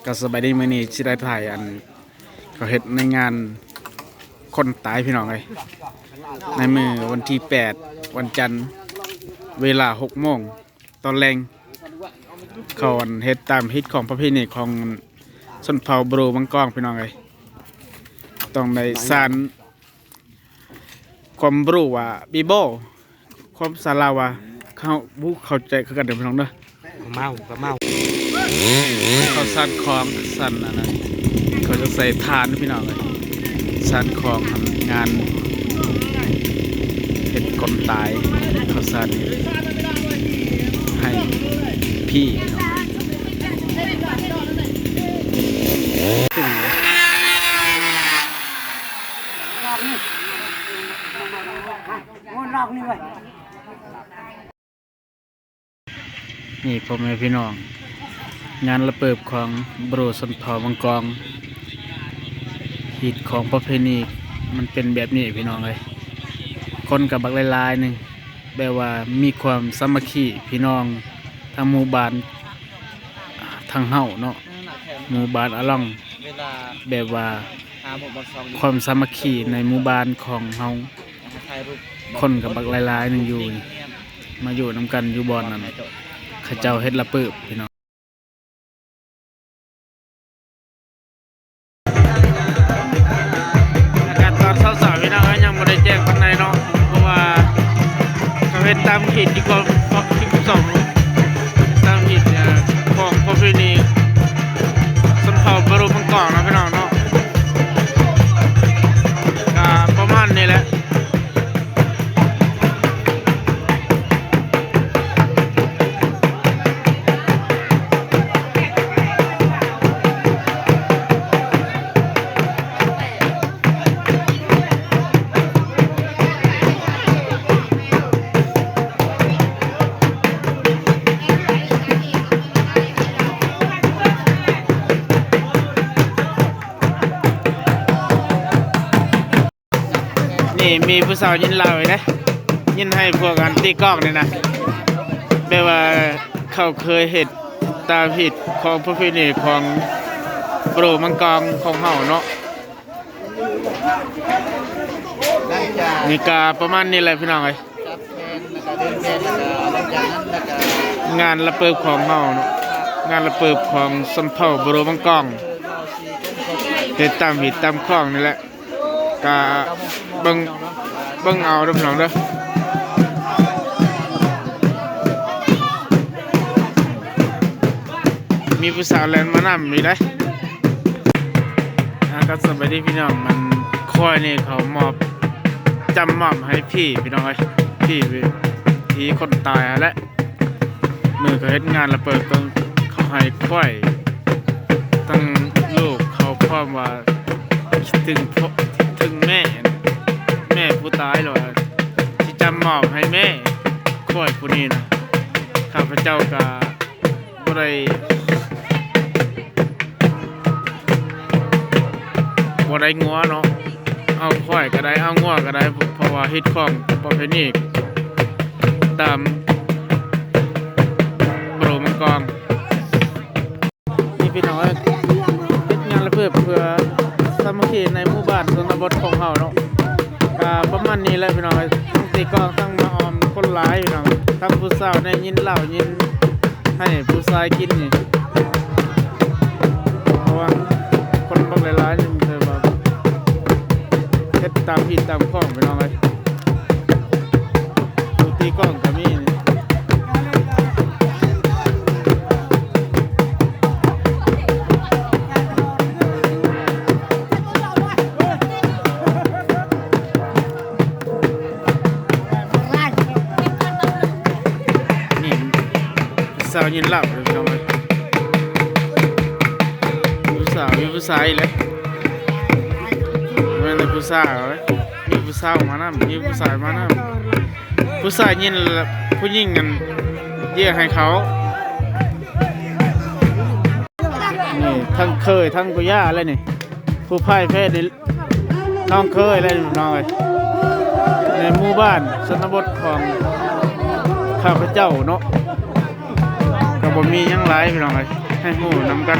ກໍສະບາຍດີ ມື້ນີ້ຊິໄດ້ຖ່າຍອັນ ເຂົາເຮັດໃນງານຄົນຕາຍພີ່ນ້ອງເອີຍ ໃນມື້ວັນທີແປດ ວັນຈັນ ເວລາຫົກໂມງຕອນແລງ ເຂົາອັນເຮັດຕາມຮີດຄອງປະເພນີຂອງຊົນເຜົ່າບຣູມັງກອງພີ່ນ້ອງເອີຍ ຕ້ອງໄດ້ສານ ຄວາມຮູ້ວ່າບີໂບ້ ຄວາມສາລາວວ່າ ເຂົາບໍ່ເຂົ້າໃຈຄືກັນເດີພີ່ນ້ອງເດີ ເມົາກໍເມົາ ເຂົາສານຄອງ ສານອັນນັ້ນ ເຂົາຈະໃສ່ຖ່ານພີ່ນ້ອງເອີຍ ສານຄອງ ງານເຮັດຄົນຕາຍ ເຂົາສານໃຫ້ຜີ ນີ້ພໍ່ແມ່ພີ່ນ້ອງ ງານລະເປີບຂອງບຣູຊົນເຜົ່າມັງກອງ ຮີດຄອງປະເພນີ ມັນເປັນແບບນີ້ພີ່ນ້ອງເອີຍ ຄົນກໍບັກຫຼາຍໆໜຶ່ງ ແບບວ່າມີຄວາມສາມັກຄີພີ່ນ້ອງທັງໝູ່ບ້ານ ທາງເຮົາເນາະ ໝູ່ບ້ານອາລ່ອງ ແບບວ່າຄວາມສາມັກຄີໃນໝູ່ບ້ານຂອງເຮົາ ຄົນກໍບັກຫຼາຍໆໜຶ່ງຢູ່ນີ້ ມາຢູ່ນຳກັນຢູ່ບ່ອນນັ້ນ ເຂົາເຈົ້າເຮັດລະເປີບພີ່ນ້ອງ. ອາກາດຕອນເຊົ້າໆ ພີ່ນ້ອງເອີຍ ຍັງບໍ່ໄດ້ແຈ້ງປານໃດເນາະ ເພາະວ່າເຂົາເຮັດຕາມຮີດທີ່ຄວາມ ທີ່ສອງ ຕາມຮີດ ເອີ ຂອງປະເພນີຊົນເຜົ່າບຣູມັງກອງເນາະ ພີ່ນ້ອງເນາະ ກະປະມານນີ້ແຫຼະ. ນີ້ມີຜູ້ສາວຍິນເລົ່າອີກເດ້ ຍິນໃຫ້ພວກອັນຕີກ້ອງນີ້ນະ ແບບວ່າເຂົາເຄີຍເຮັດຕາມຮີດຂອງປະເພນີຂອງໂປຣມັງກອງຂອງເຮົາເນາະ ນີ້ກະປະມານນີ້ແຫຼະພີ່ນ້ອງເອີຍ ງານລະເປີບຂອງເຮົາເນາະ ງານລະເປີບຂອງຊົນເຜົ່າໂປຣມັງກອງ ເຮັດຕາມຮີດຕາມຂອງນີ້ແຫຼະ ກະເບິ່ງ ເບິ່ງເອົາເດີພີ່ນ້ອງເດີ ມີຜູ້ສາວແລ່ນມານຳອີກເດ້ ອາ ກໍສະບາຍດີພີ່ນ້ອງ ມັນ ຄວາຍນີ້ເຂົາມອບ ຈຳມອບໃຫ້ຜີພີ່ນ້ອງເອີຍ ຜີ ຜີຄົນຕາຍຫັ້ນແຫຼະ ມື້ເຂົາເຮັດງານລະເປີດ ເຂົາໃຫ້ຄວາຍ ທັງລູກເຂົາພ້ອມວ່າ ຄິດເຖິງພໍ່ ຄິດເຖິງແມ່ ແມ່ຜູ້ຕາຍ ຫຼືວ່າຊິຈຳມອບໃຫ້ແມ່ຄວາຍຜູ້ນີ້ນະ ຂ້າພະເຈົ້າກະບໍ່ໄດ້ ບໍ່ໄດ້ງົວເນາະ ເອົາຄວາຍກະໄດ້ ເອົາງົວກະໄດ້ ເພາະວ່າຮີດຄອງປະເພນີຕາມໂປຣມັງກອງ ນີ້ພີ່ນ້ອງເອີຍ ເຮັດງານລະເປີບເພື່ອສາມັກຄີໃນໝູ່ບ້ານຊົນນະບົດຂອງເຮົາເນາະ ກະປະມານນີ້ແຫຼະພີ່ນ້ອງເອີຍ ທັງຕີກ້ອງ ທັງມາອອມຄົນຫຼາຍພີ່ນ້ອງ ທັງຜູ້ສາວແດ່ຍິນເຫຼົ້າຍິນ ໃຫ້ຜູ້ຊາຍກິນນີ້ ເພາະວ່າຄົນບັກຫຼາຍໆ ນີ້ເພິ່ນວ່າເຮັດຕາມຮີດຕາມຂອງພີ່ນ້ອງເອີຍ ຜູ້ຕີກ້ອງກະມີນີ້ ນີ້ ສາວຍິນເຫຼົ້າເດີພີ່ນ້ອງເອີຍ ມີຜູ້ສາວ ມີຜູ້ຊາຍອີກແລ້ວ ແມ່ນແຕ່ຜູ້ສາວເອີຍ ມີຜູ້ສາວມານຳ ມີຜູ້ຊາຍມານຳ ຜູ້ຊາຍຍິນ ຜູ້ຍິງອັນ ເຢຍໃຫ້ເຂົາ ນີ້ ທັງເຂີຍ ທັງກຸຍ່າແລ້ວນີ້ ຜູ້ພ່າຍແພ້ນີ້ ນ້ອງເຂີຍແລ້ວພີ່ນ້ອງເອີຍ ໃນໝູ່ບ້ານຊົນນະບົດຂອງຂ້າພະເຈົ້າເນາະ ກໍບໍ່ມີຫຍັງຫຼາຍພີ່ນ້ອງເອີຍ ໃຫ້ຮູ້ນຳກັນ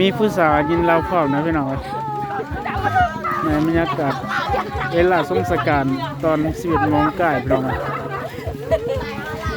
ມີຜູ້ສາວຍິນລາວພ້ອມນະພີ່ນ້ອງເອີຍ ໃນບັນຍາກາດເວລາສົງສະການຕອນສິບເອັດໂມງກາຍພີ່ນ້ອງເອີຍ.